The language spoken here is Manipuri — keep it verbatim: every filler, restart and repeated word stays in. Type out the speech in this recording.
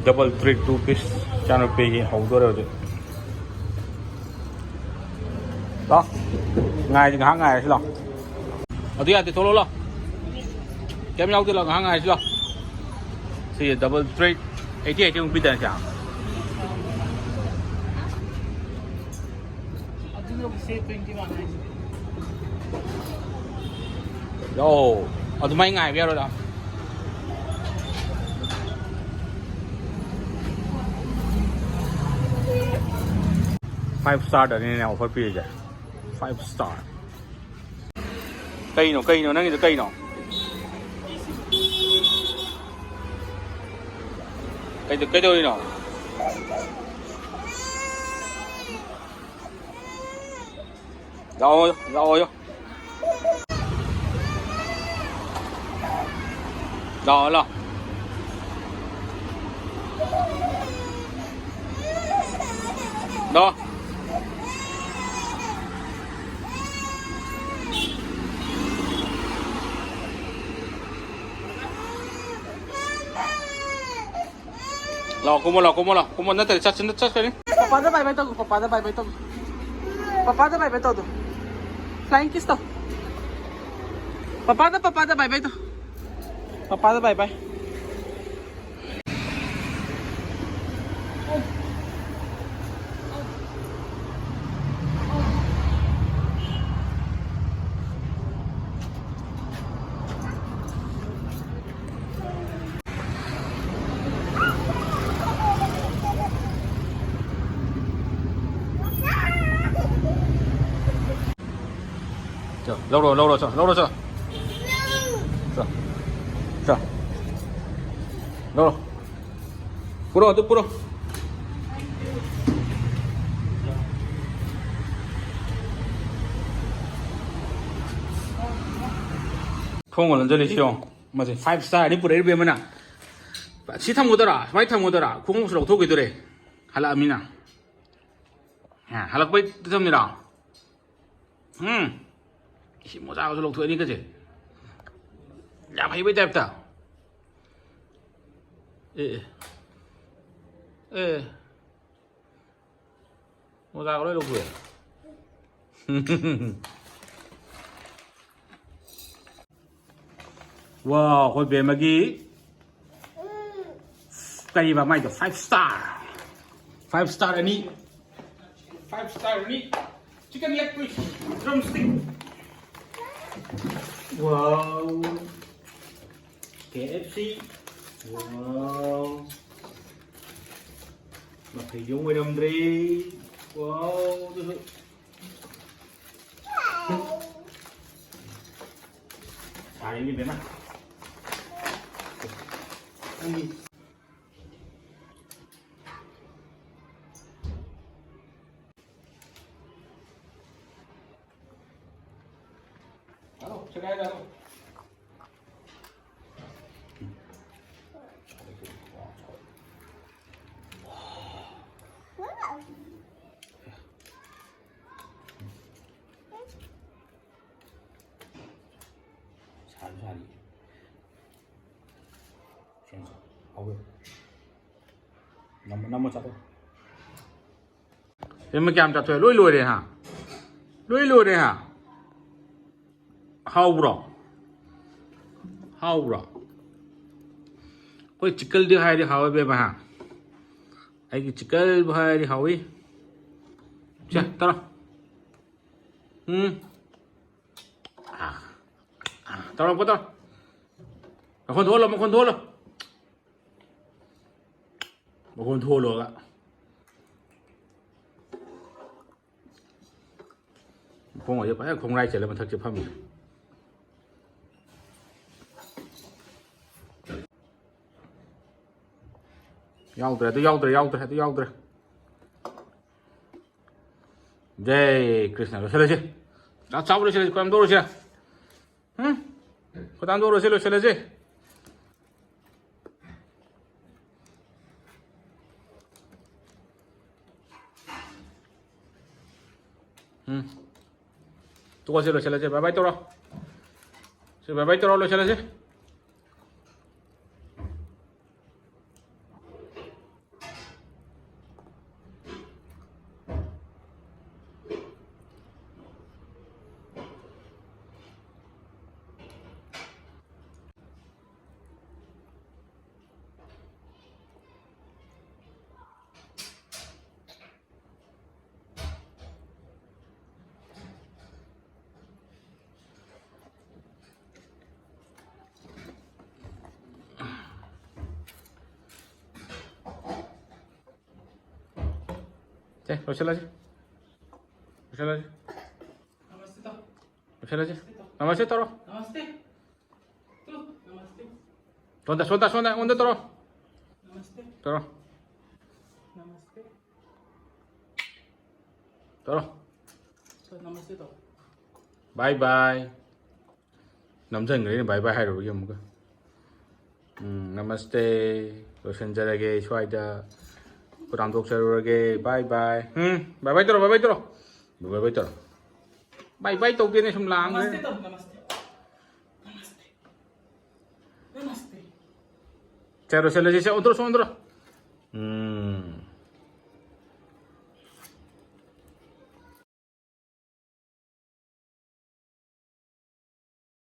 Double treat two piece ꯏꯆꯥꯅꯨꯄꯤꯒꯤ ꯍꯧꯗꯣꯔꯦ ꯍꯧꯖꯤꯛ꯫ ꯂꯥꯛꯑꯣ꯫ ꯉꯥꯏꯁꯤ ꯉꯥꯏꯍꯥꯛ ꯉꯥꯏꯔꯁꯤ ꯂꯥꯛꯑꯣ꯫ ꯑꯗꯨ ꯌꯥꯗꯦ, ꯊꯣꯛꯂꯛꯑꯣ ꯂꯥꯛꯑꯣ꯫ ꯀꯩꯝ ꯌꯥꯎꯗꯦ ꯂꯥꯛꯑꯣ, ꯉꯥꯏꯍꯥꯛ ꯉꯥꯏꯔꯁꯤ ꯂꯥꯛꯑꯣ꯫ ꯁꯤ double treat eighty eighty ꯑꯃꯨꯛ ꯄꯤꯗꯅ ꯁꯤ꯫ ꯑꯗꯨꯅꯕꯨ ꯁꯦ twenty one ꯍꯥꯏꯁꯤꯗꯤ꯫ ꯌꯥꯎ꯫ ꯑꯗꯨꯃꯥꯏꯅ ꯉꯥꯏꯕ ꯌꯥꯔꯣꯏꯗ꯫ Five star ꯗꯅꯤꯅꯦ offer ꯄꯤꯔꯤꯁꯦ꯫ Five star꯫ ꯀꯩꯅꯣ, ꯀꯩꯅꯣ, ꯅꯪꯒꯤꯗꯣ ꯀꯩꯅꯣ? ꯀꯩꯗ-, ꯀꯩꯗꯧꯔꯤꯅꯣ? ꯂꯥꯛꯑꯣ, ꯂꯥꯛꯑꯣ, ꯂꯥꯛꯑꯣ꯫ ꯂꯥꯛꯑꯣ, ꯂꯥꯛꯑꯣ꯫ ꯂꯥꯛꯑꯣ꯫ ꯂꯥꯛꯑꯣ, ꯀꯨꯝꯃꯣ, ꯂꯥꯛꯑꯣ, ꯀꯨꯝꯃꯣ, ꯂꯥꯛꯑꯣ, ꯀꯨꯝꯃꯣ, ꯅꯠꯇ꯭ꯔꯗꯤ ꯆꯠꯁꯤ, ꯆꯠꯈ꯭ꯔꯅꯤ꯫ ꯄꯄꯥꯗ bye bye ꯇꯧ, ꯄꯄꯥꯗ bye bye ꯇꯧ꯫ ꯄꯄꯥꯗ bye bye ꯇꯧ ꯑꯗꯣ꯫ Flying kiss ꯇꯧ꯫ ꯄꯄꯥꯗ, ꯄꯄꯥꯗ bye bye ꯇꯧ꯫ ꯄꯄꯥꯗ bye bye꯫ ꯆꯣ, ꯂꯧꯔꯣ, ꯂꯧꯔꯣ, ꯆꯣ, ꯂꯧꯔꯣ, ꯆꯣ꯫ ꯆꯣ꯫ ꯆꯣ꯫ ꯂꯧꯔꯣ꯫ ꯄꯨꯔꯣ, ꯑꯗꯨ ꯄꯨꯔꯣ꯫ ꯊꯣꯡꯒ ꯂꯣꯟꯖꯜꯂꯤꯁꯤ ꯌꯦꯡꯉꯣ꯫ ꯃꯁꯤ five star ꯅꯤ ꯄꯨꯔꯛꯏ, ꯏꯕꯦꯝꯃꯅ꯫ ꯁꯤ ꯊꯝꯒꯗꯣꯏꯔꯥ? ꯁꯨꯃꯥꯏ ꯊꯝꯒꯗꯣꯏꯔꯥ? ꯈꯣꯡꯎꯞꯁꯨ ꯂꯧꯊꯣꯛꯈꯤꯗꯣꯔꯦ꯫ ꯍꯜꯂꯛꯑꯃꯤꯅ꯫ ꯑ, ꯍꯜꯂꯛꯄꯩ ꯊꯝꯃꯤꯔꯣ? ꯎꯝ꯫ ꯁꯤ ꯃꯣꯖꯥꯒꯁꯨ ꯂꯧꯊꯣꯛꯑꯅꯤ ꯀꯁꯦ꯫ ꯌꯥꯝ ꯍꯩꯕꯩ type ꯇ꯫ ꯑꯦ, ꯑꯦ꯫ ꯑꯦ, ꯃꯣꯖꯥꯒ ꯂꯣꯏ ꯂꯧꯊꯣꯛꯑꯦ꯫ ꯋꯥ, ꯑꯩꯈꯣꯏ ꯕꯦꯝꯃꯒꯤ ꯀꯔꯤꯕ ꯃꯥꯏꯗꯣ? Five star, five star ꯑꯅꯤ, five star ꯑꯅꯤ, chicken leg piece, drumstick꯫ Wow, K F C꯫ Wow, ꯃꯐꯩꯗꯤ ꯑꯣꯏꯔꯝꯗ꯭ꯔꯦ꯫ Wow, ꯑꯗꯨꯁꯨ ꯁꯥꯔꯤꯅꯤ ꯕꯦꯝꯃ꯫ ꯅꯪꯒꯤ ꯆꯠꯂꯣ, ꯁꯦꯒꯥꯏ ꯆꯠꯂꯣ꯫ ꯁꯥꯁꯨ ꯁꯥꯔꯤ꯫ ꯁꯦꯝꯁꯦ꯫ ꯍꯧꯋꯦ꯫ ꯅꯝꯃꯣ, ꯅꯝꯃꯣ ꯆꯥꯊꯣꯛ꯫ ꯁꯦꯝꯕ ꯀꯌꯥꯝ ꯆꯥꯊꯣꯛꯑꯦ? ꯂꯣꯏ ꯂꯣꯏꯔꯦ ꯍꯥ? ꯂꯣꯏ ꯂꯣꯏꯔꯦ ꯍꯥ? ꯍꯥꯎꯕ꯭ꯔꯣ? ꯍꯥꯎꯕ꯭ꯔꯣ? ꯑꯩꯈꯣꯏ ꯆꯤꯛꯀꯜꯗꯤ ꯍꯥꯏꯔꯗꯤ ꯍꯥꯎꯋꯦ ꯕꯦꯝꯃ ꯍꯥ? ꯑꯩꯒꯤ ꯆꯤꯛꯀꯜꯕꯨ ꯍꯥꯏꯔꯗꯤ ꯍꯥꯎꯏ꯫ ꯁꯦ, ꯇꯧꯔꯣ꯫ ꯎꯝ꯫ ꯑꯥ, ꯑꯥ, ꯇꯧꯔꯛꯄ ꯇꯧꯔꯣ꯫ ꯃꯈꯣꯟ ꯊꯣꯛꯍꯜꯂꯣ, ꯃꯈꯣꯟ ꯊꯣꯛꯍꯜꯂꯣ꯫ ꯃꯈꯣꯟ ꯊꯣꯛꯍꯜꯂꯣꯒ꯫ ꯃꯈꯣꯡ ꯑꯣꯏꯗꯤ ꯐꯖꯅ ꯈꯣꯡꯒ꯭ꯔꯥꯏ ꯆꯜꯂ ꯃꯊꯛꯁꯦ ꯐꯝꯃꯤ꯫ ꯌꯥꯎꯗ꯭ꯔꯦ, ꯑꯗꯨ ꯌꯥꯎꯗ꯭ꯔꯦ, ꯌꯥꯎꯗ꯭ꯔꯦ, ꯑꯗꯨ ꯌꯥꯎꯗ꯭ꯔꯦ꯫ ꯖꯩ ꯀ꯭ꯔꯤꯁꯅ, ꯂꯣꯏꯁꯤꯜꯂꯁꯤ꯫ ꯆꯥꯛ ꯆꯥꯕ ꯂꯣꯏꯁꯤꯜꯂꯁꯤ, ꯈꯣꯏ ꯌꯥꯝ ꯇꯧꯔꯁꯤ꯫ ꯎꯝ? ꯈꯣꯏ ꯌꯥꯝ ꯇꯧꯔꯁꯤ, ꯂꯣꯏꯁꯤꯜꯂꯁꯤ꯫ ꯎꯝ꯫ ꯇꯣꯛꯑꯁꯤ, ꯂꯣꯏꯁꯤꯜꯂꯁꯤ꯫ Bye bye ꯇꯧꯔꯣ꯫ ꯁꯤ bye bye ꯇꯧꯔꯣ, ꯂꯣꯏꯁꯤꯜꯂꯁꯤ꯫ ꯁꯦ, ꯂꯣꯏꯁꯤꯜꯂꯁꯤ꯫ ꯂꯣꯏꯁꯤꯜꯂꯁꯤ꯫ ꯅꯃꯁꯇꯦ ꯇꯧ꯫ ꯂꯣꯏꯁꯤꯜꯂꯁꯤ꯫ ꯅꯃꯁꯇꯦ ꯇꯧ꯫ ꯅꯃꯁꯇꯦ ꯇꯧꯔꯣ꯫ ꯅꯃꯁꯇꯦ꯫ ꯇꯨ, ꯅꯃꯁꯇꯦ꯫ ꯁꯣꯝꯗ, ꯁꯣꯝꯗ, ꯁꯣꯝꯗ, ꯑꯩꯉꯣꯟꯗ ꯇꯧꯔꯣ꯫ ꯅꯃꯁꯇꯦ꯫ ꯇꯧꯔꯣ꯫ ꯅꯃꯁꯇꯦ꯫ ꯇꯧꯔꯣ꯫ ꯇꯨ, ꯅꯃꯁꯇꯦ ꯇꯧ꯫ ꯕꯥꯏ ꯕꯥꯏ꯫ ꯅꯝꯁꯤꯟꯈ꯭ꯔꯦꯅꯦ ꯕꯥꯏ ꯕꯥꯏ ꯍꯥꯏꯔꯨꯕꯒꯤ ꯑꯃꯨꯛꯀ꯫ ꯎꯝ, ꯅꯃꯁꯇꯦ꯫ ꯂꯣꯏꯁꯤꯟꯖꯔꯒꯦ ꯁ꯭ꯋꯥꯏꯗ꯫ ꯈꯨꯠ ꯍꯥꯝꯗꯣꯛꯆꯔꯨꯔꯒꯦ꯫ ꯕꯥꯏ ꯕꯥꯏ꯫ ꯎꯝ, ꯕꯥꯏ ꯕꯥꯏ ꯇꯧꯔꯣ, ꯕꯥꯏ ꯕꯥꯏ ꯇꯧꯔꯣ꯫ ꯕꯥꯏ ꯕꯥꯏ ꯇꯧꯔꯣ꯫ ꯕꯥꯏ ꯕꯥꯏ ꯇꯧꯗꯦꯅꯦ, ꯁꯨꯝ ꯂꯥꯡꯈ꯭ꯔꯦ꯫ ꯅꯃꯁꯇꯦ ꯇꯧ, ꯅꯃꯁꯇꯦ꯫ ꯅꯃꯁꯇꯦ꯫ ꯅꯃꯁꯇꯦ꯫ ꯅꯃꯁꯇꯦ꯫ ꯁꯦ, ꯂꯣꯏꯁꯤꯜꯂꯁꯤ, ꯁꯦ, ꯑꯣꯟꯊꯣꯔꯣ, ꯁꯦ, ꯑꯣꯟꯊꯣꯔꯣ꯫ ꯎꯝ꯫